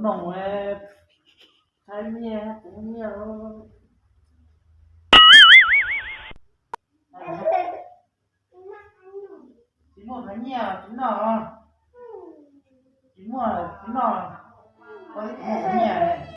Noo, thaiv nyiaj, kuv nyiaj. Tsis muaj qhov nyiaj tsis noj, tsis muaj tsis noj, tsis muaj qhov nyiaj.